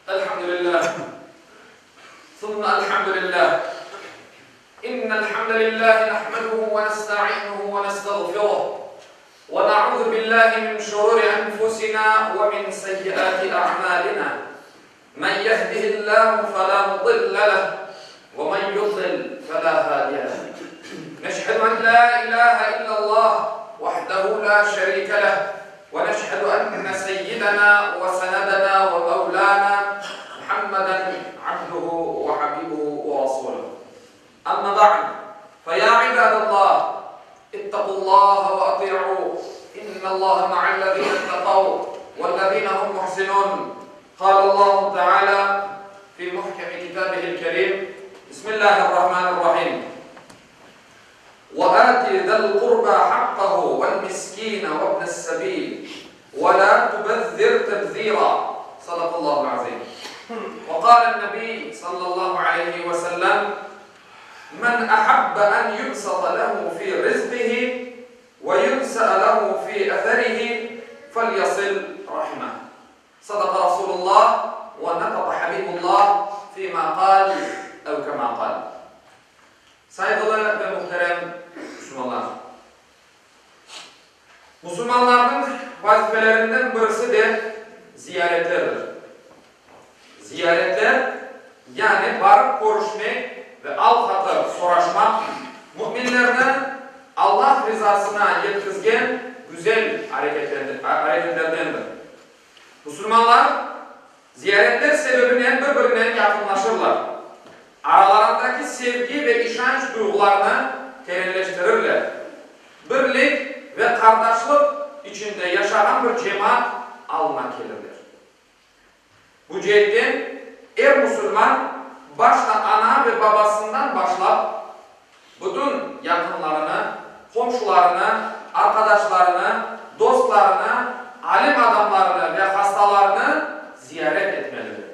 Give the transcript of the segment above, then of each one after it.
الحمد لله ثم الحمد لله إن الحمد لله نحمده ونستعينه ونستغفره ونعوذ بالله من شرور أنفسنا ومن سيئات أعمالنا من يهده الله فلا مضل له ومن يضلل فلا هادي له نشهد أن لا إله إلا الله وحده لا شريك له ونشهد أن سيدنا وسندنا ومولانا محمدا عبده وحبيبه ورسوله أما بعد فيا عباد الله اتقوا الله وأطيعوا إن الله مع الذين اتقوا والذين هم محسنون قال الله تعالى في محكم كتابه الكريم بسم الله الرحمن الرحيم وآت ذا القربى حقه والمسكين وابن السبيل ولا تبذر تبذيرا صدق الله العظيم وقال النبي صلى الله عليه وسلم من أحب أن يبسط له في رزقه وينسأ له في أثره فليصل رحمه صدق رسول الله ونطق حبيب الله فيما قال أو كما قال Sayğılı ve muhterem musulmanlar! Musulmanlarnıñ vazifelerinden birisi de ziyaretlerdir. Ziyaretler, yani barıp körüşmek ve al-hatır soraşmaq, müminlerni Allah rizasına yetkizgen güzel areketlerdendir. Musulmanlar ziyaretler sebebinen bir-birinen yaqınlaşırlar, aralarındaki sevgi ve işanç duyğularını terenleştirirler, birlik ve qardaşlıq içinde yaşağan bir cemaat alına kelirler. Bu ceetten er musulman başta ana ve babasından başlap, bütün yaqınlarını, qomşularını, arqadaşlarını, dostlarını, alim adamlarını ve hastalarını ziyaret etmelidir.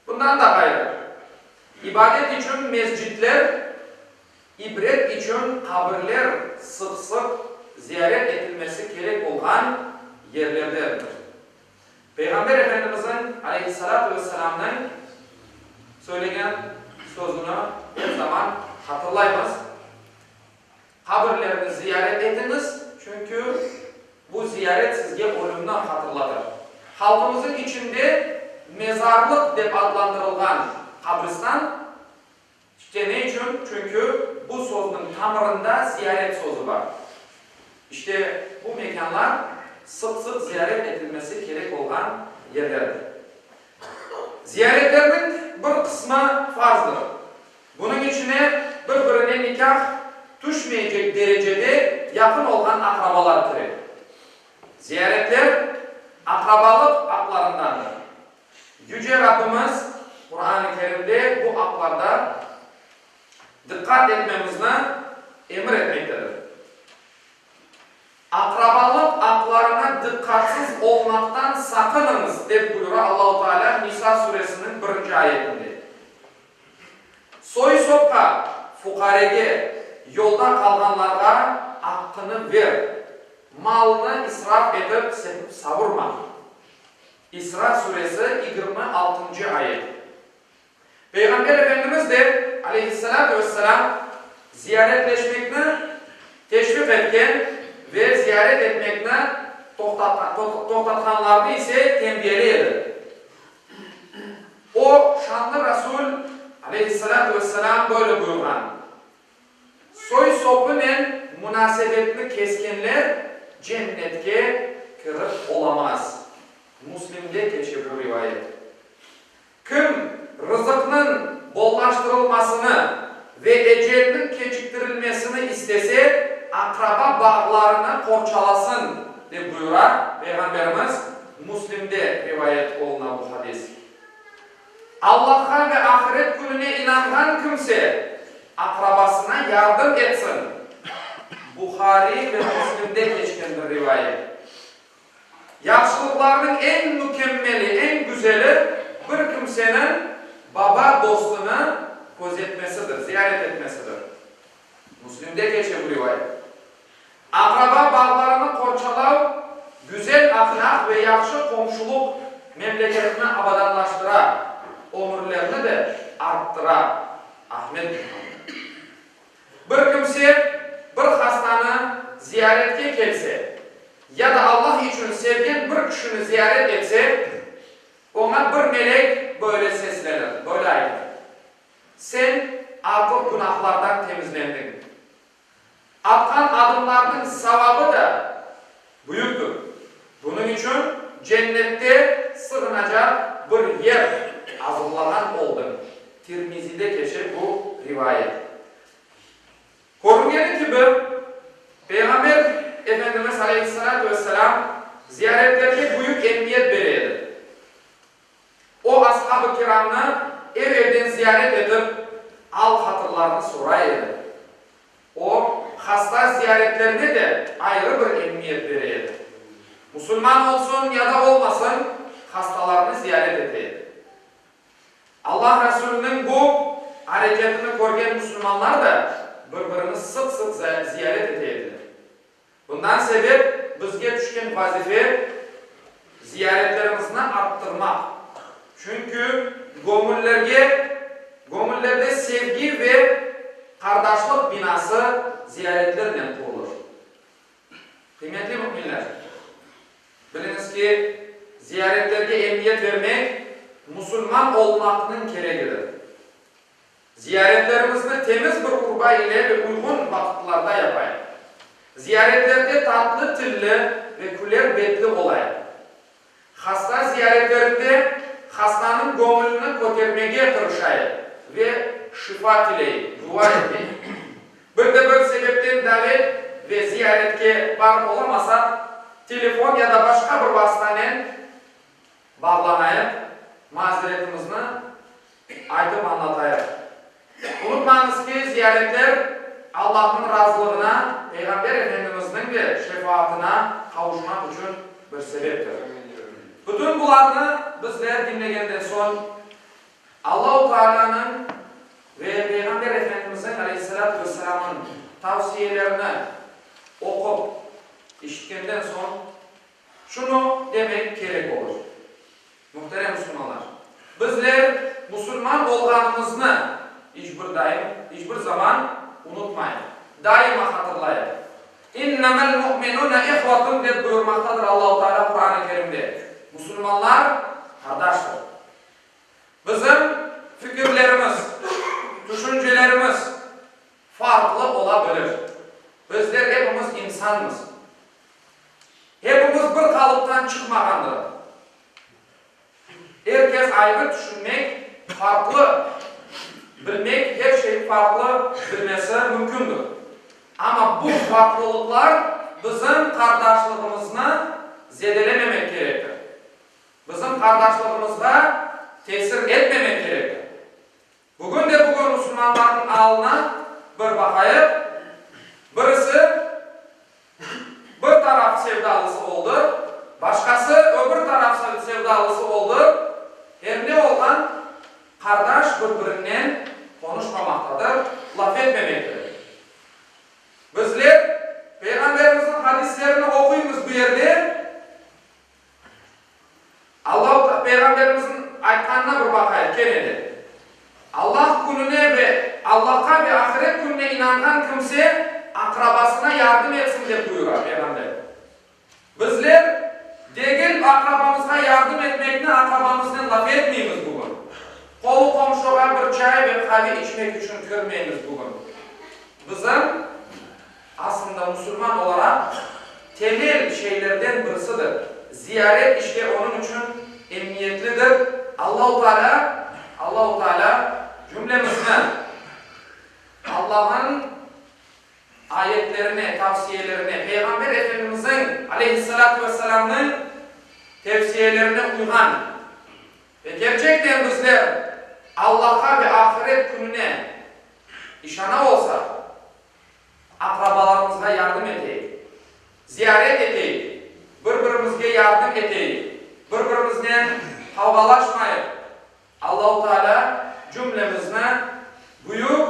Bundan da ğayrı, ibadet içün mescitler, ibret içün qabirler sıq-sıq ziyaret etilmesi kerek olğan yerlerdendir. Peyğamber Efendimizniñ, aleyhissalâtu vesselâmnıñ, söylegen sözüni er zaman hatırlaymız, Qabirlerni ziyaret etiñiz, çünki bu ziyaret sizge ölümni hatırlatır. Halqımızın içinde mezarlıq dep adlandırılğan qabristan, işte ne içün? Çünki bu sözniñ tamırında ziyaret sözü bar. İşte bu mekânlar sıq-sıq ziyaret etilmesi kerek olğan yerlerdir. Ziyaretlerniñ bir qısmı farzdır. Bunıñ içine bir-birine nikâh tüşmeycek derecede yaqın olğan aqrabalar kire. Ziyaretler aqrabalıq aqlarındandır. Yüce Rabbimiz Quran-ı Kerimde bu aqlarda diqqat etmemizni emir etmektedir. Aqrabalıq aqlarına diqqatsız olmaqtan saqınıñız, dep buyura Allahu Teala Nisa suresiniñ birinci ayetinde. Soy-sopqa, fuqarege, yolda qalğanlarğa aqqını ver, malnı israf etip sepip savurma. İsra suresi, 26-ncı ayet. Peyğamber Efendimiz de, aleyhissalâtu vesselâm, ziyaretleşmekni teşviq etken ve ziyaret etmekni toqtatqanlarnı ise tenbiyeley edi. O şanlı Rasul, aleyhissalâtu vesselâm, böyle buyurğan, Soy-sopunen munasebetni keskenler cennetke kirip olamaz. Müslimde keçe bu rivayet. Kim rızıqnıñ bollaştırılmasını ve ecelniñ keçiktirilmesini istese, aqraba bağlarını qorçalasın, dep buyura Peyğamberimiz, Müslimde rivayet oluna bu hadis. Allahqa ve ahiret kününe inanğan kimse, aqrabasına yardım etsin, Buhari ve Müslimde keçken bir rivayet. Yahşılıqlarnıñ eñ mükemmeli, eñ güzeli bir kimseniñ baba dostunı közetmesidir, ziyaret etmesidir. Müslimde keçe bu rivayet. Aqraba bağlarını qorçalav, güzel ahlâq ve yahşı qomşuluq memleketni abadanlaştıra. ziyaretke kelse, ya da Allah içün sevgen bir kişini ziyaret etse, oña bir melek böyle seslenir, böyle aytır, Sen artıq günahlardan temizlendiñ. Atqan adımlarnıñ savabı da büyüktir. Bunıñ içün cennette sığınacaq bir yer azırlağan oldıñ. Tirmizide keçe bu rivayet. Körüngeni kibi, Peyğamber Efendimiz aleyhissalâtu vesselâm ziyaretlerge büyük emiyet bere edi. O, ashab-ı kiramnı ev-evden ziyaret etip, al-hatırlarını soray edi. O, hasta ziyaretlerine de ayrı bir emiyet bere edi. Musulman olsun ya da olmasın, hastalarnı ziyaret ete edi. Allah Resuliniñ bu areketini körgen musulmanlar da bir-birini sıq-sıq ziyaret ete ediler. Bundan sebep bizge tüşken vazife, ziyaretlerimizni arttırmaq. Çünki göñüllerge, göñüllerde sevgi ve qardaşlıq binası ziyaretlernen qurulır. Qıymetli müminler! Biliñiz ki, ziyaretlerge emiyet bermek, musulman olmaqnıñ keregidir. Ziyaretlerimizni temiz bir urba ile ve uyğun vaqıtlarda yapayıq. Ziyaretlerde tatlı tilli ve küler betli olayıq. Hasta ziyaretlerinde hastanıñ göñülini kötermege tırışayıq ve şifa tileyik, dua eteyik. Bir de bir sebepten davet ve ziyaretke barıp olamasaq, telefon ya da başqa bir vasıtanen bağlanayıq, mazeretimizni aytıp añlatayıq. Unutmañız ki, ziyaretler Allahnıñ razılığına, Peyğamber Efendimizniñ de şefaatına qavuşmaq içün bir sebeptir. Bütün bularnı bizler diñlegenden soñ, Allahu Taalânıñ ve Peyğamber Efendimizniñ aleyhissalâtu vesselâmnıñ tavsiyelerini oqup işitkenden soñ, Şunı demek kerek olur, muhterem musulmanlar, bizler musulman olğanımıznı iç bir daim, iç bir zaman unutmayıq, daima hatırlayıq. İnnemel mu'minune ihvetun dep buyurmaqtadır Allahu Teala Quran-ı Kerimde. Musulmanlar qardaştır. Bizim fikirlerimiz, tüşüncelerimiz farqlı ola bilir. Bizler epimiz insanmız. Hepimiz bir qalıptan çıqmağandırıq. Er kes ayrı tüşünmek, farqlı bilmek, her şeyi farqlı bilmesi mümkündir. Amma bu farqlılıqlar bizim qardaşlığımıznı zedelememek kerektir. Bizim qardaşlığımızğa tesir etmemek kerektir. Bugün de bugün musulmanlarnıñ alına bir baqayıq, birisi bir taraf sevdalısı oldı, başqası öbür taraf sevdalısı oldı, er ne olğan, qardaş bir-birinen qonuşmamaqtadır, laf etmemektedir. Bizler Peyğamberimizniñ hadislerini oquymız bu yerde, Alla Peyğamberimizniñ aytqanına bir baqayıq kene de. Allah kününe ve Allahqa ve ahiret kününe inanğan kimse aqrabasına yardım etsin dep buyura Peyğamber. Bizler degil aqrabamızğa yardım etmekni aqrabamıznen laf etmeymiz bugün. Qolu-qomşuğa bir çay ve qave içmek içün kirmeymiz bugün. Bizim Aslında musulman olaraq temel şeylerden birisidir. Ziyaret işte onıñ içün emniyetlidir. Allahu Teala, Allahu Teala cümlemizni Allahnıñ ayetlerine, tavsiyelerine, Peyğamber Efendimizniñ, aleyhissalâtu vesselâmnıñ, tevsiyelerine uyğan ve kerçekten bizler Allahqa ve ahiret kününe işana olsaq, Aqrabalarımızğa yardım eteyik, ziyaret eteyik, bir-birimizge yardım eteyik, bir-birimiznen qavğalaşmayıq. Allahu Teala cümlemizni büyük,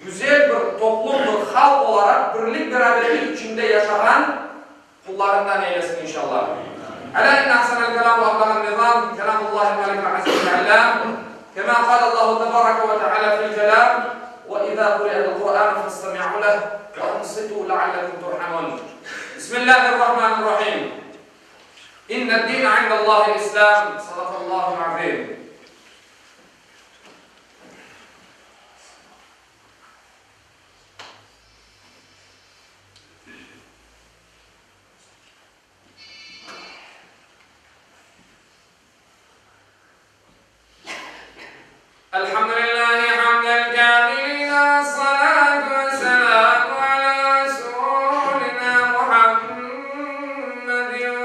güzel bir toplum, bir halq olaraq birlik-beraberlik içinde yaşağan qullarından eylesin inşallah. Elâ inne ahsenel kelâm ve ebleğen nizâm kelâmullâhil melikil azizil allâm, kemâ kâle Allahu tebareke ve tealâ fil kelâm. Ve izâ kuri'el Kur'ânu festemi'û leh ve ansitû leallekum turhamun. Bismillâhirrahmânirrahîm. İnned-dîne indellâhil İslâm. Sadakallâhul azîm. Elhamdülillahi hamden kâmilîn vessalâtu vesselâmu alâ resûlinâ Muhammedin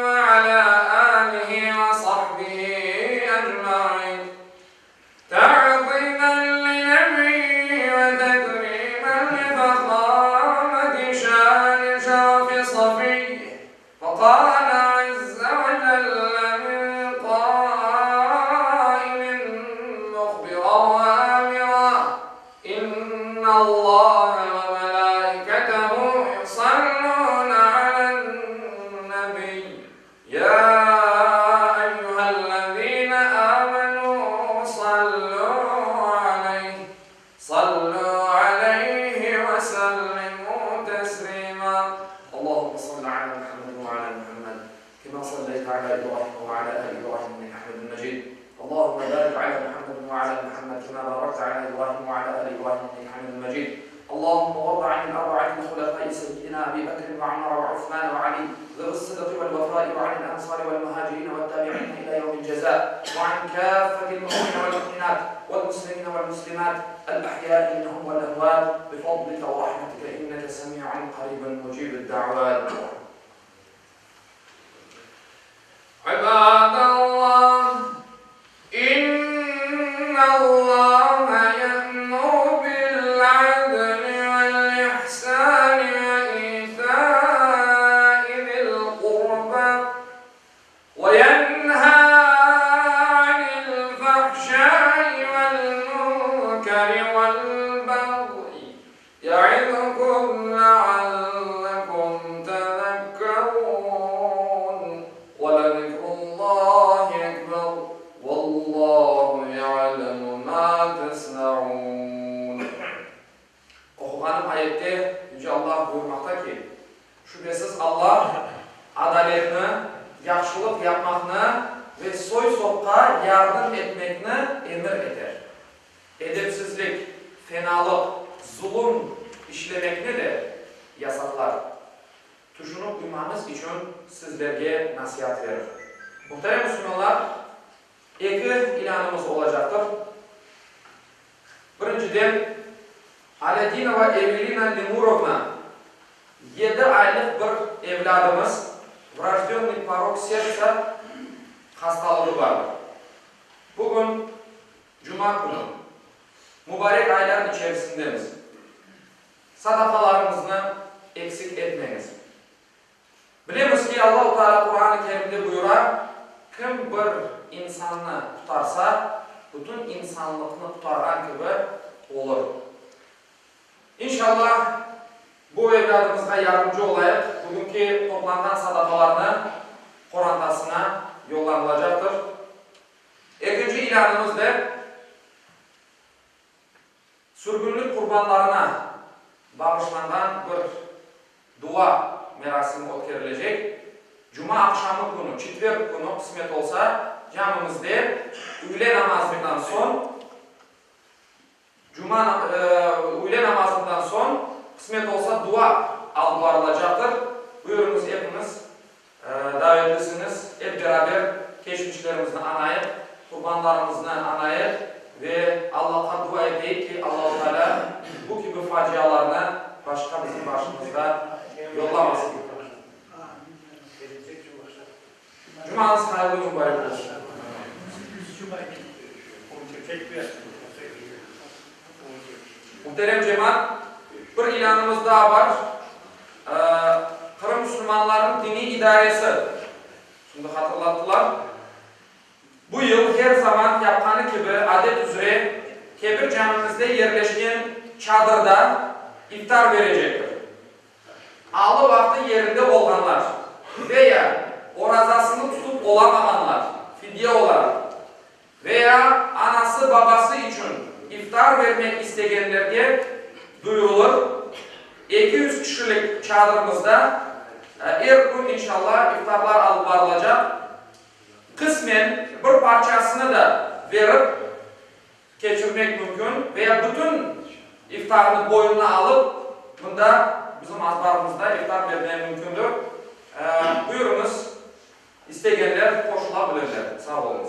ve alâ âlihi ve sahbihi ecmaîn. Ta'zimen li nebiyyi ve tekrîmen li fehâmeti şâni şerefi safiyyi. Feqâle azze ve celle min qâilin muhbiran ve âmiran, İnnallâhe ve melâiketehu yusallûne alen-nebiy, yâ eyyühellezîne âmenû sallû aleyh, Sallu aleyhi ve sellimu teslima. Allahümme salli ala Muhammedin ve ala Muhammed, kema salleyte ala İbrahim ve ala ali İbrahim inneke Hamidun Mecid. Allahümme barik ala Muhammedin ve ala Muhammed, kema barakte ala İbrahim ve ala ali İbrahim inneke Hamidun Mecid. Allahümme varda anil arba'atil hulefai seyyidina Ebi Bekrin ve Ömer ve Osman ve Ali, zevi's-sıdkı vel-vefai ve anil ensari vel-muhacirin ve't-tabi'in ila yevmil ceza ve an kâffetil mu'minine vel-mu'minat vel-muslimine vel-muslimat el-ahyâi minhum vel-emvât bifadlike ve rahmetike inneke semi'un qaribun mucibud-da'vât. İbâdallah, İnnallâhe ye'muru bil-'adli vel-ihsâni ve îtâi zil-qurbâ ve yenhâ 'anil-fahşâi vel-munkeri vel-bagyi Ya'izukum leallekum tezekkerun ve lezikrullahi ekber vallahu ya'lemu ma tesna'un. Oquğanım ayette Yüce Allah buyurmaqta ki, Şübhesiz Allah adaletni, yahşılıq yapmaqnı ve soy-sopqa yardım etmekni emir eter. Edepsizlik, fenalıq, zulum işlemekni de yasaqlar. Tüşünip uymañız içün sizlerge nasiat verir. Muhterem musulmanlar, eki ilânımız olacaqtır. Birinciden, Alâdinova Evelina Lemurovna, yedi aylıq bir evlâdımız, vrojdönnıy porok serdtsa hastalığı bardır. Bugün Cuma künü, mubarek aylar içerisindemiz. Sadaqalarıñıznı eksik etmeñiz. Bilemiz ki, Allahu Teala Quran-ı Kerimde buyura, Kim bir insannı qutarsa, bütün insanlıqnı qutarğan kibi olur. İnşallah, bu evlâdımızğa yardımcı olayıq, bugünki toplanğan sadaqalarnı qorantasına yollanılacaqtır. Ekinci ilânımız de sürgünlik qurbanlarına bağışlanğan bir dua merasimi ötkerilecek. Cuma aqşamı künü, çetverg künü, qısmet olsa, camimizde üyle namazından soñ, Cuma üyle namazından soñ, qısmet olsa, dua alıp barılacaqtır. Buyurıñız, epiñiz davetlisiñiz, ep beraber keçmişlerimizni añayıq, qurbanlarımıznı añayıq ve Allahqa dua eteyik ki, Allahu Teala bu kibi facialarnı başqa bizim başımızğa yollamasın. Cumañız hayırlı mübarek olsun. Muhterem cemaat, bir ilânımız daa bar. Qırım musulmanlarınıñ diniy idaresi, şimdi hatırlattılar, bu yıl her zaman yapqanı kibi, adet üzre, Kebir camimizde yerleşken çadırda iftar berecektir. Alı vaqtı yerinde olğanlar ve ya orazasını tutıp olamağanlar, fidye olaraq, ve ya anası-babası içün. iftar bermek istegenlerge duyurılır, 200 kişilik çadırımızda er kün, inşallah, iftarlar alıp barılacaq. Qısmen bir parçasını da berip keçirmek mümkün ve ya bütün iftarnı boynuna alıp, mında, bizim azbarımızda iftar bermege mümkündür. Buyurıñız, istegenler qoşula bilirler. Sağ oluñız.